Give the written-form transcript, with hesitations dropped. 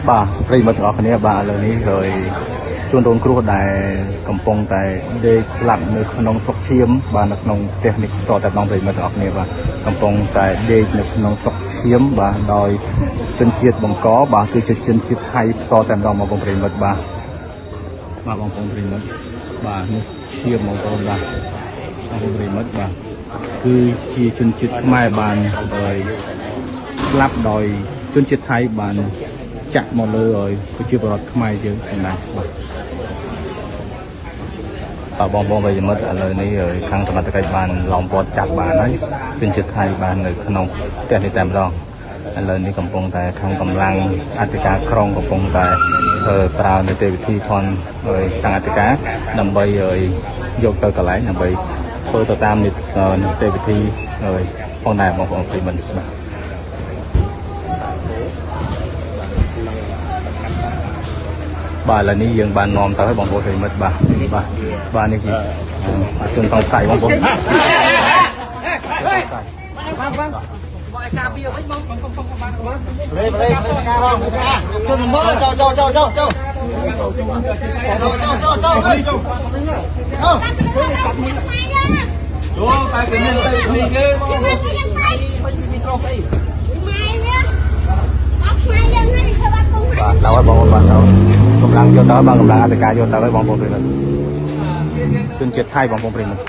បាទប្រិយមិត្តទាំងអស់គ្នាបាទឥឡូវនេះហើយជួនរងគ្រោះដែលកំពុងតែដេកស្លាប់នៅក្នុងស្រុកឈាមបាទនៅក្នុងផ្ទះនេះតតែដងប្រិយមិត្តទាំងអស់គ្នាបាទកំពុងតែដេកនៅក្នុងស្រុកឈាមបាទដោយជនជាតិបង្កបាទគឺជាជនជាតិថៃផ្ទាល់តែម្ដងបងប្អូនប្រិយមិត្តបាទបាទបងប្អូនប្រិយមិត្តបាទនេះឈាមបងប្អូនបាទបងប្អូនប្រិយមិត្តបាទគឺជាជនជាតិខ្មែរបានហើយស្លាប់ដោយជនជាតិថៃបាន ចាក់មកលើឲ្យប្រជាពលរដ្ឋខ្មែរយើងឯណាបាទបាទបងប្អូនប្រិយមិត្តឥឡូវនេះខាងសមត្ថកិច្ចបានឡោមព័ទ្ធចាប់បានហើយជនជាតិថៃបាននៅក្នុងផ្ទះនេះតែម្ដងឥឡូវនេះកំពុងតែខាងកម្លាំងអធិការក្រុងកំពុងតែប្រើនីតិវិធីផងខាងអធិការដើម្បីឲ្យយកទៅកន្លែងដើម្បីធ្វើទៅតាមនីតិវិធីផងដែរបងប្អូនប្រិយមិត្តបាទ បាទឥឡូវនេះយើងបាននាំទៅឲ្យបងប្អូនប្រិយមិត្តបាទបាទបាទនេះគឺជនសង្ស័យបងប្អូន ចូលចូលចូលចូលចូលចូលចូលចូលចូលតែគេមានទៅនេះគេ បាទដល់ហើយបងប្អូនបាទដល់កម្លាំងយកទៅបាទកម្លាំងអធិការយកទៅឲ្យបងប្អូនប្រិយមិត្តជនជាតិថៃបងប្អូនប្រិយមិត្ត